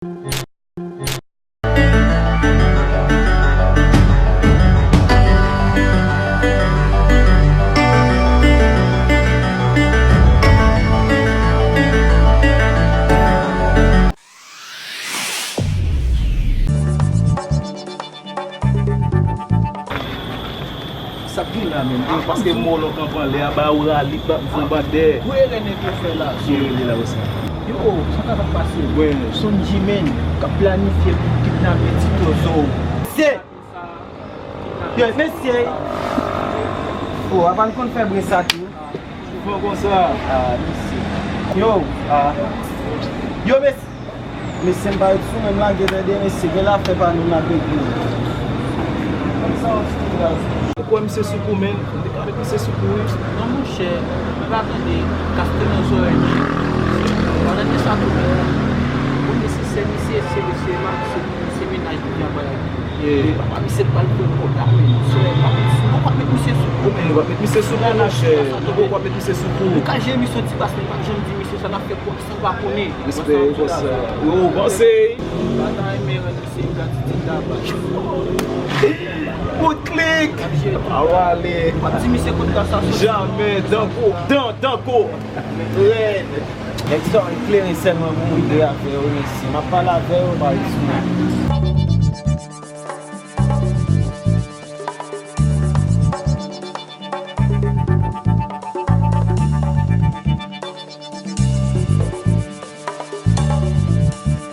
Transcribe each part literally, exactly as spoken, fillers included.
Sa k gen la menm? Yo, paske molo kanpe anlè a, ba ou rale, ba ou fè bandè. Gwo erè nèg yo fè la. Ki erè li la konsa? Yo, sa ka pase? Wi. Sonji menm k ap planifye pou kidnape Tito Zo. Se Yo, mesye. Oh, apa n konn fè bri sa tou? Soufran konsa. Ah, mesye. Yo, ah. Yo, mesye. Mesye, m pa ret sou menm lage tande, mesye. Gen lafè pa nou n ap regle. Ou kwè misye sou kou, menn? Ou te ka met misye sou kou, wi. Non, monchè, m pa tande. Kaste nan zòrèy mwen. Pandan ke sa tou, bon, mesye, se misye, se mesye, se mennaj li ki ap bay. Papa misye pral pran kòb la, men sou lè pa met sou, nou pa met misye sou kou, men. Nou pa met misye sou kou, monchè. Nou pa met misye sou kou. Nou ka jere misye yon ti bas, men pa janm di misye sa n ap fè pou sa n pa konnen. Respè, konsa. Yo, panse. Batay, men rann misye yon gratitid la, ba. Bout klik. A w ale. Pa di misye kote sa soti. Jamè, danko, dan, danko. Rèd. Nèg sa yo kleren sèlman pou moun de afè yo, mesye. M ap pale avè yo, pa ret sou mwen.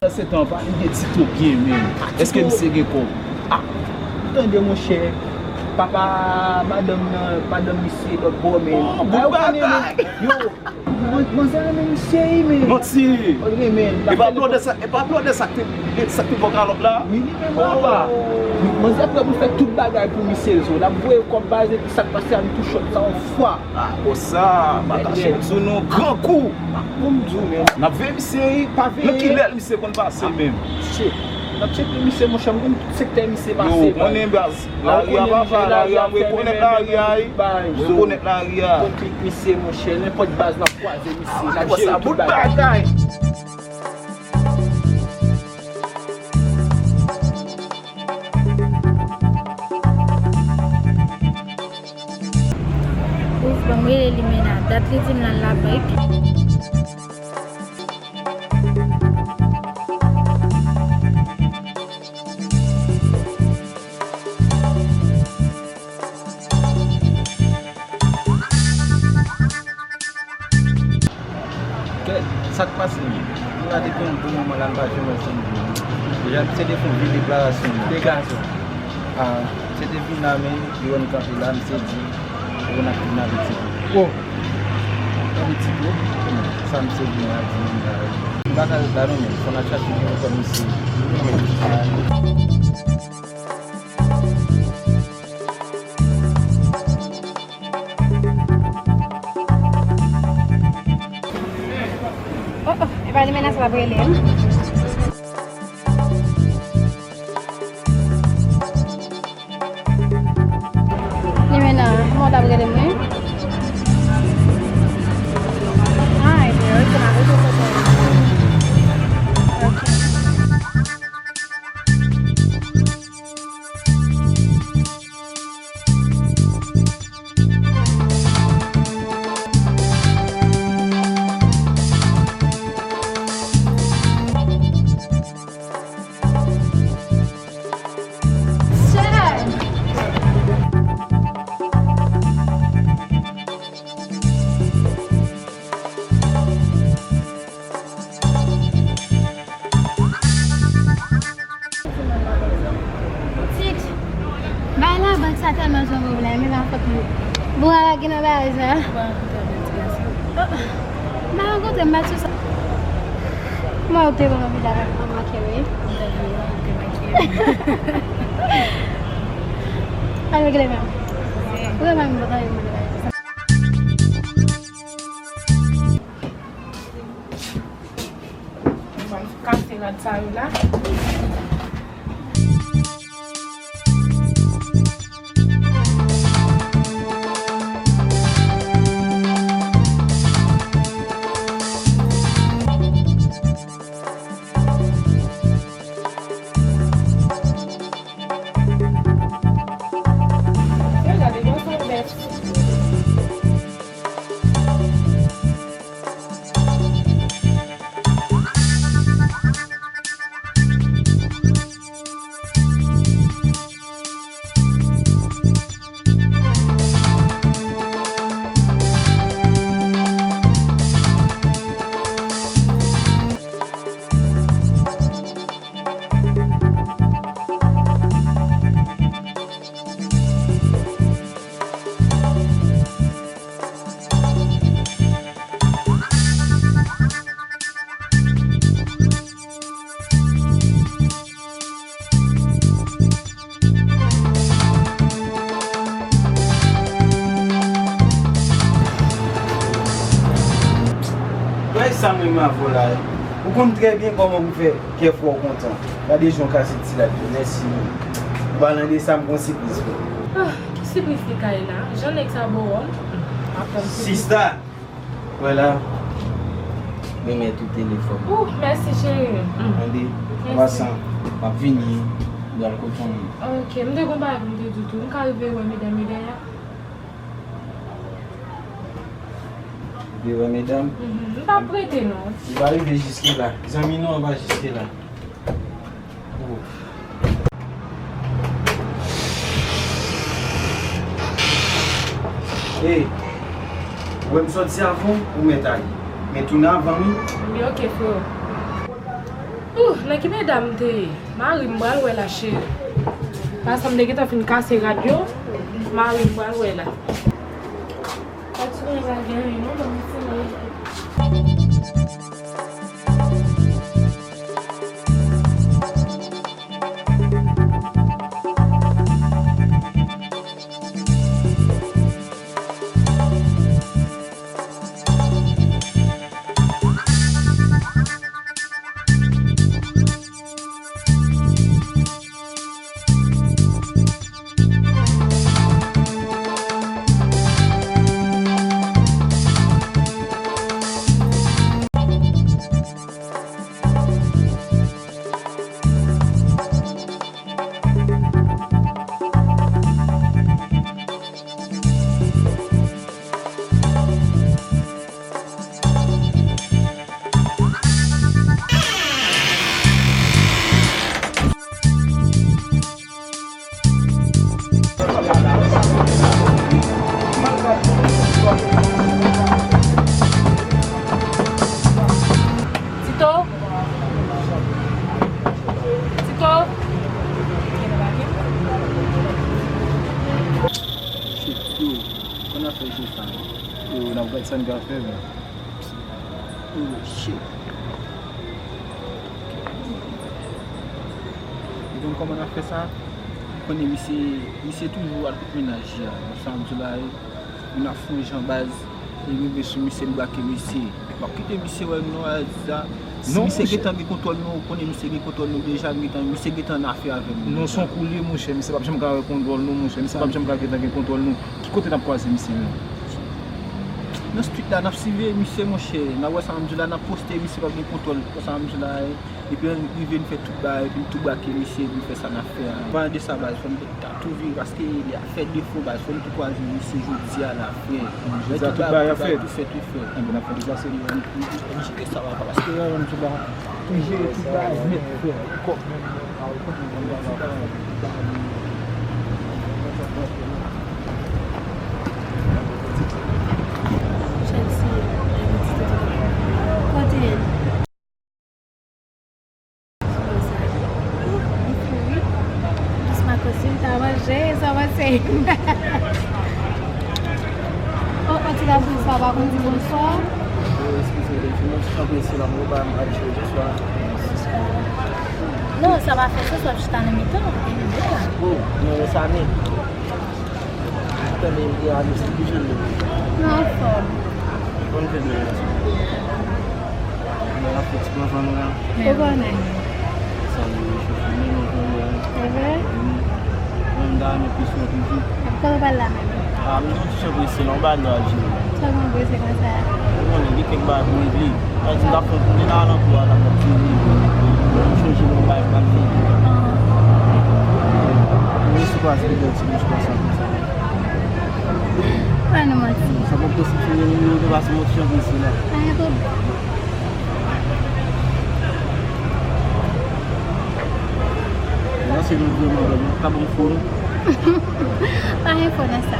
Nan se tan pa, li gen Tito byen, men. Èske misye gen kòb? Ah, tande, monchè. Papa madanm nan, madanm misye lòt bò, men. Oh, bon bagay. Yo, Manzè renmen misye, wi, men. Manti. Li renmen l. E pa blòdè sa, e pa blòdè sa k te, sa k te bò kalòt la? Wi, li menm la, pa. Manzè prè pou fè tout bagay pou misye, zo. L ap voye kòb baz epi sa k pase a, li tou chòt sa yon fwa. Ah, konsa, pa kache m sou nou, gran kou. Bon, m di w, men. N ap veye misye, wi, pa veye. Nan kilè misye konn pase menm? Shit. N ap tcheke misye, monchè, m konn tout sektè misye pase, baz. Yo, konnen, baz. Lari a, papa, lari a, m rekonèt lari a, wi. M rekonèt lari a. Konn klik misye, monchè, nenpòt baz n ap kwaze misye, n ap jere tout bagay. Ouf, ban m rele Limena. Dat li di m l al labank. Kè, sa k pase menm? Nou la depi yon bon moman la, n pa janm wè Sonji. Deja, misye te fè yon vye deklarasyon. Deklarasyon. Ah, misye te vin la, men li wè n kanpe la, misye di, ou konn ak vin avèk ti kou. Oh! Avèk ti kou? Sa misye vin la di, men, ah, m pa ka ret la non, men fò n al chache yon kòb misye. Oh, oh, e pa li menas l ap rele. Li menas, kòman w t ap rele mwen? Ah, ebyen, ok, m ap rete sou sa. Ok. Tit, bay labank sa tèlman jan w vle, men pa fòt mwen. Bon, ala gen nan bagay sa. Oh, m pa rankontre m, m pa sou sa. Kòman ou te konn anvi dal ak manman kè, wi? Al regle menm. Ou remen m, m pa tande m bagay sa. Mwen kase rad sa yo la. M avè w la. Ou konn trè byen kòman pou fè kè frè w kontan. Gade jan w kase ti lad yo. Mèsi. An palan de sa, m gon sipriz pou ou. Ah, ki sipriz li ka ye la? Jan nèg sa bo wòm. Aprann sipriz. Sista! Wè la, remèt ou telefòn. Ouh, mèsi cheri. Tande, an pasan, m ap vini, m pral kote w menm. Ok, m te gon bagay pou m te di w tou. M ka rive wè medam yo dèyè? Rive wè medam? Mhm, m p ap rete non. Li pa rive jiske la. Zanmi nou an pa jiske la. Ey, ou wè m sòti avan w, ou mèt ale. Men tounen avan m wi. Wi, ok, freo. Ouh, nan ki medam m te ye? Mari m pral wè la, cheri. Paske m te gentan fin kase rad yo. Mari m pral wè la. Pa t sou yon bagay, non, ban m ti manje. Tito? Tito? Shit, yo, kòman afè je sa? Yo, n ap gad sa n ka fè, men. Oh, shit. Ou konn kòman n ap fè sa? Ou konnen misye, misye toujou al kout mennaj li a. Nan sa m di la, e, moun ap fè yon jan baz, e rive sou misye, li brake misye. M ap kite misye wè nou a di sa. Si misye gentan gen kontwòl nou, ou konnen misye gen kontwòl nou deja, gentan, misye gentan nan afè avè nou deja. Non, se yon koulye, monchè, misye p ap janm ka wè kontwòl nou, monchè, misye p ap janm ka gentan gen kontwòl nou. Ki kote n ap kwaze misye menm? Nan street la, n ap siveye misye, monchè. N ap wè sa m di la, n ap poste misye p ap gen kontwòl. Wè sa m di la, e. Epi lè n rive, n fè tout bagay, epi n tou brake misye, epi n fè sa n ap fè a. An palan de sa, baz, fò n ta tou vire, paske li ap fè defo, baz, fò n tou kwaze misye jodi a la, frè. Jodi a, tout bagay ap fèt. Tout fèt, tout fèt. Enben, n ap fè deplase li, n jere sa, papa, paske lè m di la, pou jere tout bagay nèt, frè. Kòb. Chèlsi, kote l? Jis ma kosin ta manje, sa pase. Oh, oh, ti gason sa pa konn di bonswa. Oh, eskize, yon ti jan prese la, mwen pa m pa di bonswa. Non, sa pa fè sans, w ap chita nan mitan, e nou de la. Oh, non, sa men. Tande, m te ap esplike nou. Nou anfòm. Bon fèt, mesye. Mwen ap fè ti pran fanm la. Ou konnen. Sa nou chofè, men nou pran la. Se vre? Wi. Mwen, m ta renmen plis wè toujou. Ap kòman pral la menm? A, m di w ti jan prese la, yon bagay nou ap jere. Sa w gen prese konsa? Ou konnen, gen kèk bagay pou regle. Sa di m t ap fè yon tounen nan alantou a, t ap fini. Mwen chonje yon bagay m t ap fè. Mwen sou plas Libète, mwen sou plas Akonsa. Pa nou manti. Sa poko sou fini, nou te pase yon ti jan prese la. Pa gen pwoblèm. Nan se nou vreman bèl, nou ka ban m fo nou. Pa gen fo nan sa.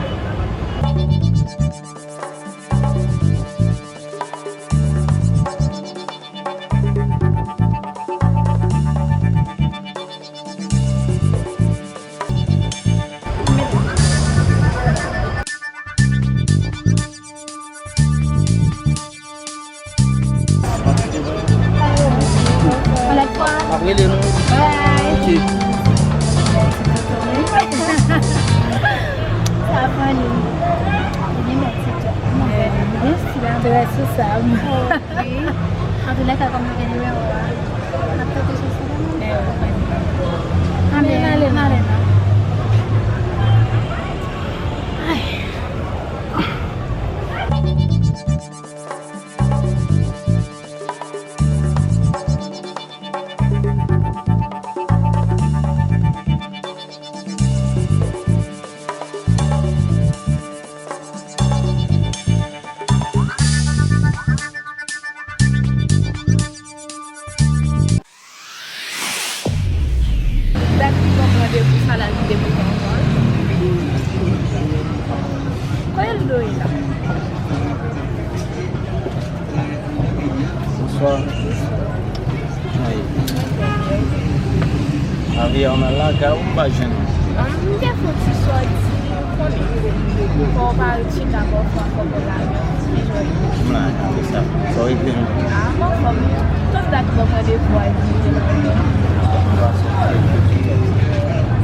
Yon lòt fwa. M ap rele nou. Bye. Ok. Sa funny. Li mèt se djòb. Mwen fè li. Mèsi la. Trè sousab. Oh, wi. Antoulèka, kòm nou gen nimewo a, n ap tante sou sa. Anben, n ale non. Dat li pran randevou sa la, li te mete ankò. Kote l dwe la? Bonswa. Wi. Avi a, w nan lakay ou, m pa jwenn ou? Ah, m te fè yon ti sòti, ou konnen. Fò w pa ret chita bò fò a, fò w lage yon ti jòj. M la, gade sa. Sa w regle m? Ah, m anfòm. Tout dat ou pran randevou a, epi m te nan. Ah, m pa sou.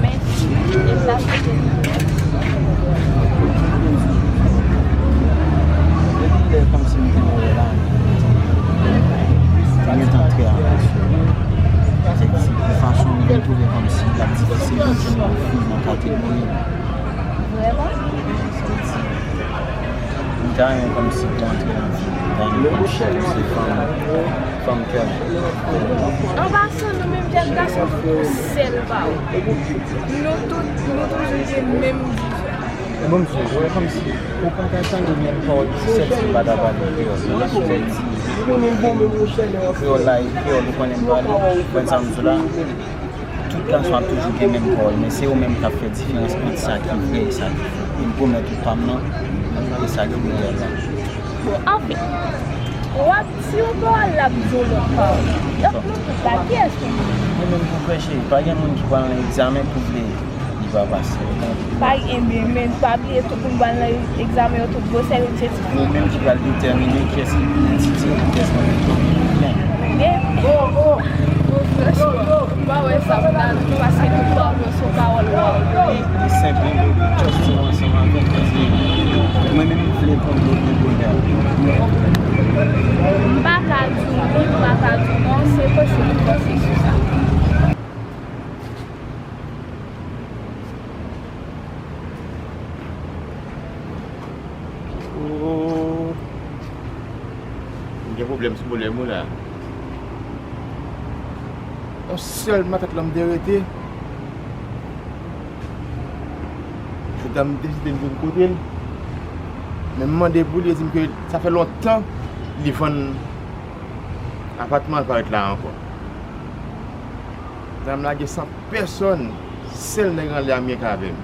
Mèsi. E sa, se te. Depi lè kòmsi m te wè la, m gentan trè anfòm. Se di, fason m vin twouve kòmsi l ap difisil pou jwenn yon fi nan kategori m. Vrèman? Sa vle di, m ta renmen kòmsi pou antre nan vi m, m ta renmen kòmsi pou se fanm, fanm kè m. An pasan, nou menm jèn gason, nou tout sèl pa w. Nou tout, nou toujou gen menm vizyon. E bon, misye, ou wè kòmsi ou pa ka tande menm pawòl ki sèt si pa ta pale kreyòl. Nan sou di, kreyòl la, e kreyòl ou konnen m pale, ou konprann sa m di w la? Tout gason ap toujou gen menm pawòl, men se ou menm k ap fè diferans ant sa ki vrè e sa ki fo. E m pwomèt ou pa m nan, e sa ki reyèl la. Bon, anfen, w ap di yon pawòl, l ap di yon lòt pawòl. Donk, nou tout la, kiyès nou ye? Mwen menm pou kwè, cheri, pa gen moun ki pral nan egzamen pou vle li pa pase. Pa gen, men, men pa bliye, tout moun pral nan egzamen yo, tout gwosè yo, se ti fi. Ou menm ki pral detèmine kiyès ki pi etidye, kiyès ki pi byen. Bon, franchman, m pa wè sa pou ta di, paske tout pawòl yo se pawòl ou ap. Li senp, li just ansanm avèk, paske mwen menm, m vle konn lòt de bonè. M pa ka di w wi, m pa ka di w non, se posib m panse sou sa. Oh. M gen pwoblèm sou pwoblèm ou la. Yon sèl nan tèt lan m te rete. Joudan m deside m vin kote l. Men m mande pou li, li di m ke sa fè lontan li vann apatman l pa ret la ankò. Zam lage san pèsòn, sèl nèg anlè a m gen k avè m.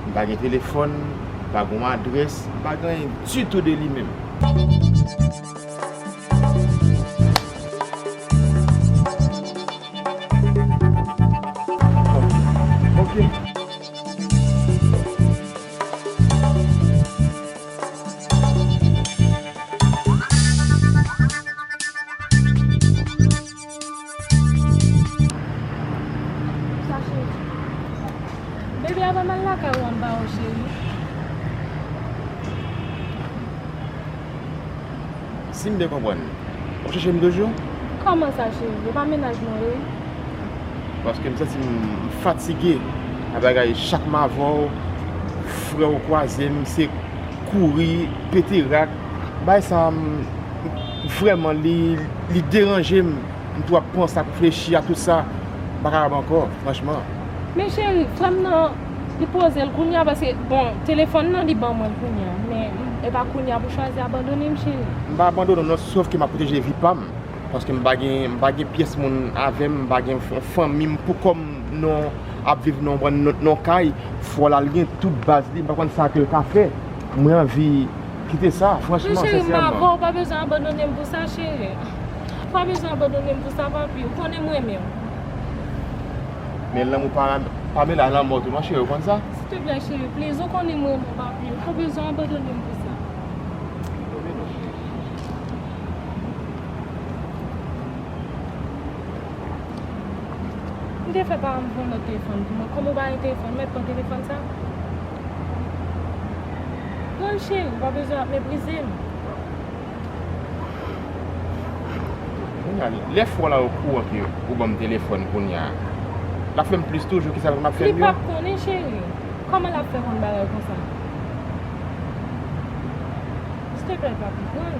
M pa gen telefòn, m pa gen yon adrès, m pa gen anyen ditou de li menm. Ok. Sa cheri. Bebe a pa m al lakay ou anba ou cheri. Si m byen konprann, w ap chèche m toujou? Kòman sa cheri? Yo pa mennaj mwen yo wi. Paske m santi m fatige a bagay, chak m avè w, frè w kwaze m, se kouri, pete rak. Bagay sa m, vrèman, li, li deranje m. M tou ap panse ak reflechi a tout sa. M pa kapab ankò, franchman. Men cheri, frè m nan, li poze l kounye a, paske, bon, telefòn nan, li ban mwen l kounye a. Men, e pa kounye a pou chwazi abandone m, cheri. M pa abandone w non, sòf ke m ap pwoteje vi pa m. Paske m pa gen, m pa gen pyès moun avè m, m pa gen f-, fanmi m pou kò m non ap viv non, non, non kay. Fò l al gen tout baz li, m pa konn sa ke l ka fè. Mwen anvi kite sa, franchman, sensèman. Men cheri, m avè w, ou pa bezwen abandone m pou sa, cheri. Ou pa bezwen abandone m pou sa, papi. Ou konnen m renmen w. Men lanmou pa, pa mele a lanmò tou non, cheri, ou konn sa? Silteplè, cheri, please, ou konnen m renmen w, papi. Ou pa bezwen abandone m pou sa. M te fè paran m pran lòt telefòn pou mwen. Kòm ou pa gen telefòn, mèt pran telefòn sa. Pran l, cheri, ou pa bezwen ap meprize m. Lè frè w la okouran ke ou ban m telefòn kounye a, l ap fè m plis toujou, kisa l ap fè m yo? Li p ap konnen, cheri. Kòman l ap fè konn bagay konsa? Silteplè, papi, pran l,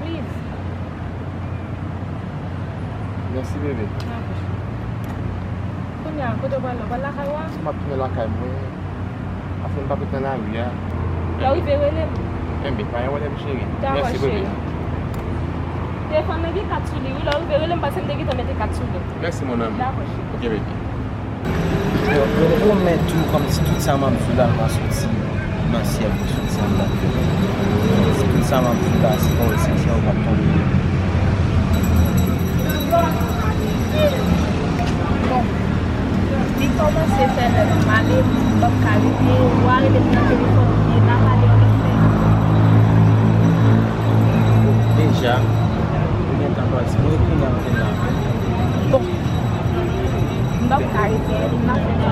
please. Mèsi, bebe. Dakò, cheri. Kounye a, kote w pral la? W pral lakay ou a? M ap tounen lakay mwen. Paske m p ap ret nan lari a. Lè w rive, rele m. Enben, pa gen pwoblèm, cheri. Dakò, cheri. Mèsi, bebe. Telefòn nan gen kat sou li, wi. Lè w rive, rele m, paske m te gentan mete kat sou li. Mèsi, mon amour. Dakò, cheri. Ok, baby. Yo, yo pwomèt ou kòmsi tout sa m ap di w la, l va soti nan syèl pou soti anndan kè w. Tout sa m ap di w la, si pa w sensè, ou p ap tonbe. Bon, li kòmanse fè lè m ale, m p ap ka rete, ou a rele m nan telefòn, oubyen n a pale yon lòt lè. Deja, ou gentan pati. Mwen kounye a m vin la. Bon. M p ap ka rete, m ap fè sa.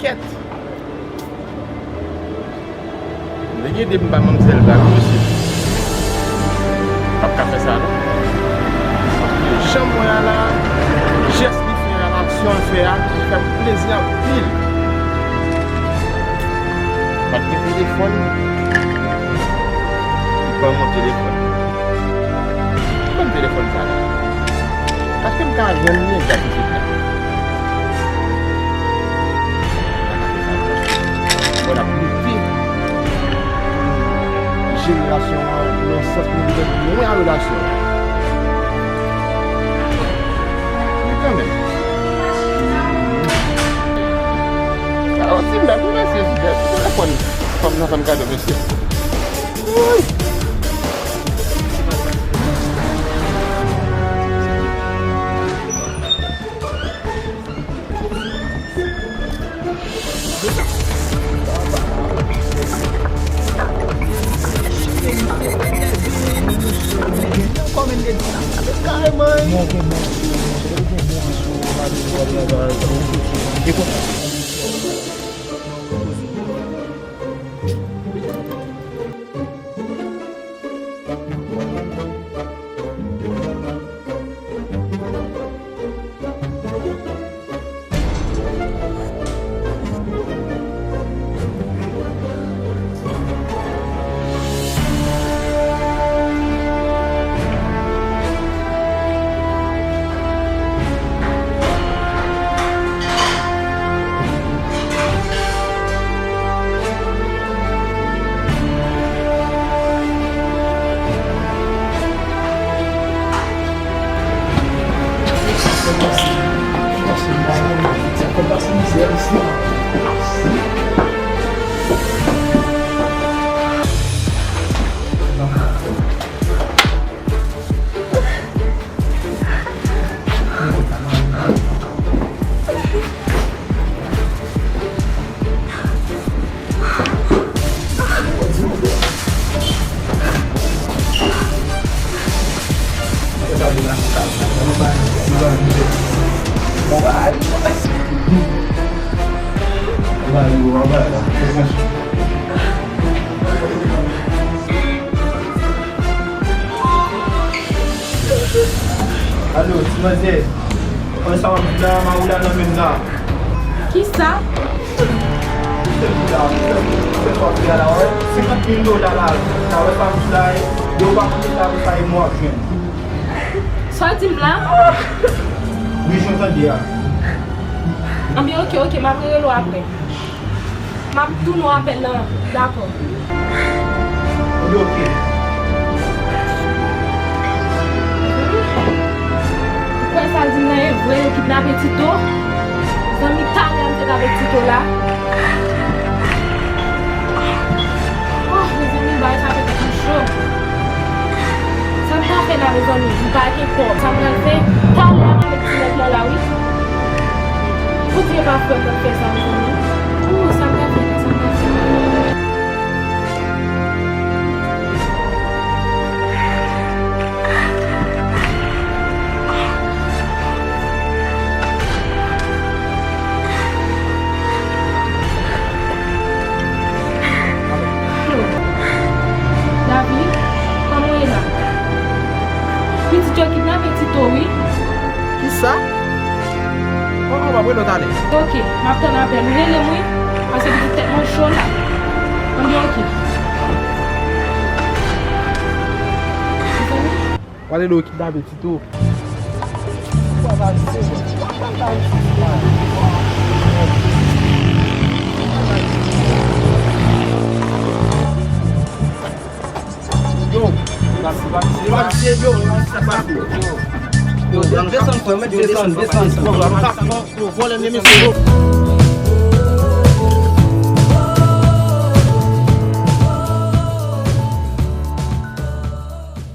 Kèt! Nèg ede m ba manmzèl la, wi, mesye. M p ap ka fè sa, non. Paske jan m wè a la, jès li fè a, aksyon l fè a, fè m plezi anpil. Pa t gen telefòn, li ban m yon telefòn. Ki ban m telefòn sa la? Èske m ka jwenn li egzakte sou la? Bon, n ap lite pou jenerasyon an nan sans pou nou mete lwen a relasyon. Men kanmenm. Alò, si m mèt, m mèsi, si telefòn fanm nan fè m kado, mesye. Woy! Alo, ti manzè. Konn sa w ap di la, Mawoula nan menm la. Kisa? Kisa w ap di la, kisa w ap di la, wè? Senkant mil dola la, sa wè sa m di la, e, yo pa konn sa, sa e mwen w ap jwenn. Sa w di m la? Wi, jan w tande a. Anben, oke, oke, m ap rerele w apre. M ap tounen w apèl lan, dakò. Oke, oke. Ou kwè sa l di m nan e vre, yo kidnape Tito? Zanmi, talè a m te t avèk Tito la. Oh, mezanmi, bagay sa fè tèt m cho. Sa m pral fè la, mezanmi, m pa gen kòb. Sa m pral fè, talè a m avèk ti nèg la la, wi. Bondye pa fè m fè sa, mezanmi. Oh, sa m pral fè la, sa m pral fè la. Yo kidnape Tito, wi. Kisa? Bon, bon, m ap rele w talè. Ok, m ap tann apèl ou. Rele m, wi. Paske pitit tèt mwen cho la. Anben, ok. Mezanmi. W a rele w kidnape Tito. Yo, yo, yo, desann, frè, mèt desann, desann. Yo, vòlè, men mesye, yo.